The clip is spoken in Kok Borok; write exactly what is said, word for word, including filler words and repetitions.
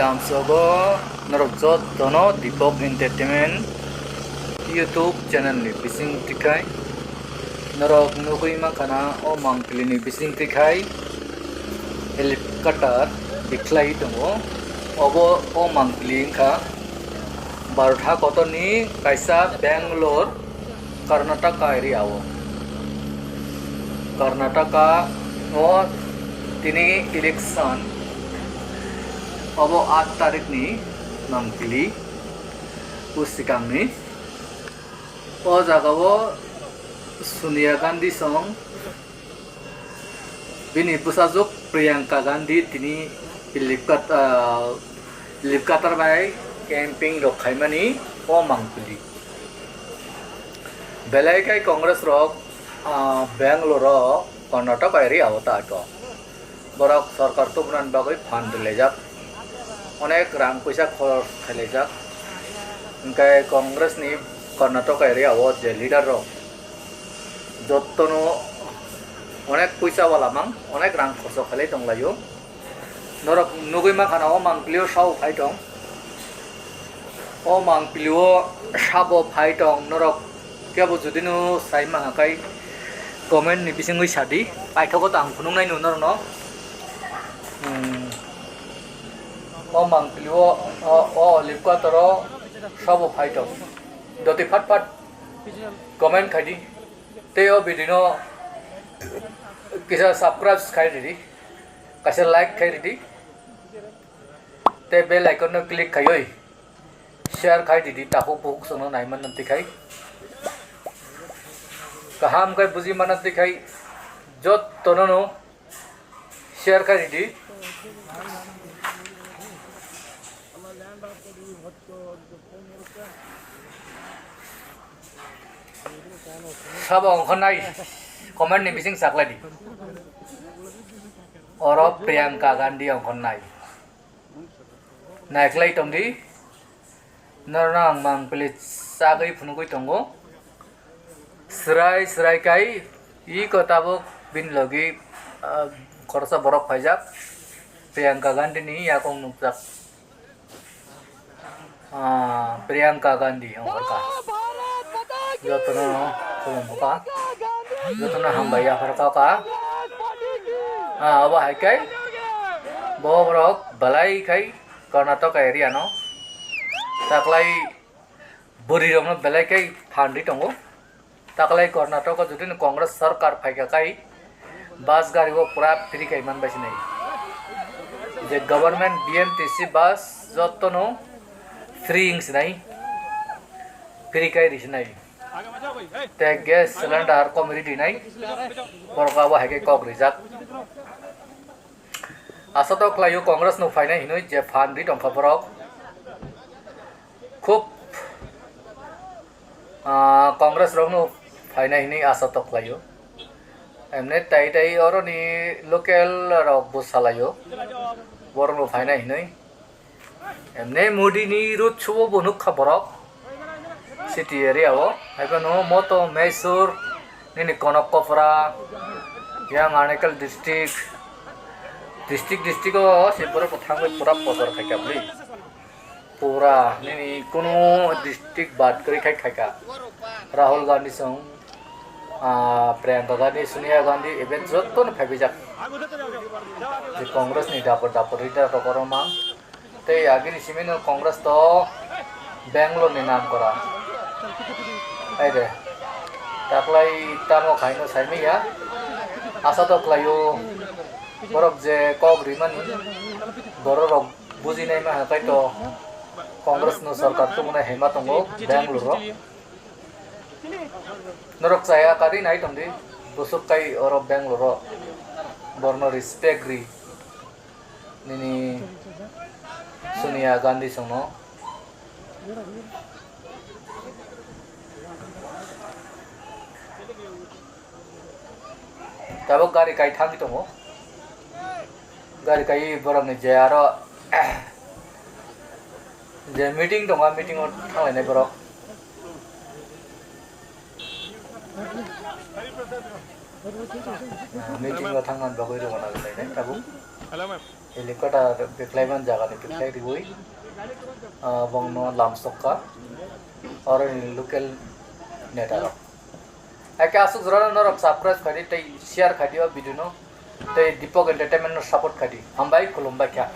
Lamsogo norok jotono Deepak Entertainment YouTube channel ni bising tikhai norok nugwi mankha na o mangpili ni bising tikhai helicopter bikhlai tongo. Obo o mangpili wngkha Bharat ha kotor ni kaisa Bangalore Karnataka area o, Karnataka o tini election obo aat tarik ni mangpili o swkang ni. O jaga o Sonia Gandhi song bini bwsajwk Priyanka Gandhi tini helicopter, ah, helicopter bai camping rok khaimani o mangpili. Belai khe Congress rok, ah, Bangalore o Karnataka area o ta to. Borok sorkar tubunani bagwi phan rwlaijak. Onek rang puisa khorok khailaijak. Hwnkhe Congress ni Karnataka area o je leader rok jottono onek puisa wala mang, onek rang khorso khailai tonglaio. Norok nugwi mankha na o mangpili o sao phai tong. O mangpili o sabo phai tong norok kebo jodi no sai mankha khai comment ni bisingwi sadi. Paithogo to ang phunuknai no norokno. Hmm. O mangpili o, o, o helicopter o sabo phai tong. Doti phat phat comment khai di. Tei o video no kisa subscribe khai ridi, kaisa like khai ridi, tei bell icon no click khaiwi share khai ridi, takhuk bukhuk chwngno naimanna twi khai, kaham khai buji manna twi khai, jottono no share khai ridi. Sabo ongkhornai comment ni bising saklaidi. Oro Priyanka Gandhi ongkhornai. Naiklai tongdi. Norno ang mangpili chagwi phunugwi tongo. Srai srai kai iko tabuk bini logi, ah, khoroksa borok phaijak. Priyanka Gandhi ni yakung nukjak. Ah, Priyanka Gandhi ongkha. Jotono khulumkha. Jotono hambai yapharkha. Ah, obo hai khe bo borok belai khai Karnataka area no taklai bwrwi rokno belai khai phan ri tongo. Taklai Karnataka jodi no Congress sarkar phaikha khai bus gari o pura free khai man bai sinai. Je government B M T C bus jotto no free wng sinai, free khai ri sinai. Te gas cylinder kom ri dinai, borok abo hai khe kok rijak. Asa to khlaio Congress no phainai hinwi je phan ri tongkha borok. Khub, ah, Congress rokno phaina hinwi asa tok khlaio. Emne tai tai oroni local rok bo salaio, borokno phaina hinwi. Emne Modi ni road show bo nukha borok city area o, haiphano moto Mysore nini Konok Kopra, yang Anikel district, district district o se borok bo thangwi pura pochor khaikha bwlwi. Pura nini kunu district bad kwrwi khai khaikha. Rahul Gandhi song, ah, Priyanka Gandhi, Sonia Gandhi, even jotto no phaibaijak. Je Congress ni dapur dapur leader rok oro mang. Tei agini simi no Congress to Bangalore ni nam kora. Hai de. Taklai tamo khaino saimaya. Asa to khlaio borok je kok rimani borok rok bujinai ma hakai to Congress no sarkar tubunai hema tongo Bangalore o. Norok chaya kari nai tongdi, bwswk kai oro Bangalore o borno respect ri nini Sonia Gandhi songno. Tabuk gari kai thangwi tongo. Gari kai borokni je aro je meeting tongo, meeting o thanglainai borok. Meeting o thangna bagwi rwna lainai tabuk. Helicopter beklaiman jagani beklai riwi, ah, bongno lamsokka. Oro ni local neta rok. Ake asuk jora norok subscribe khadi tei share khadi o video no. Tei Deepak Entertainment no support khadi. Hambai, khulumbai kha.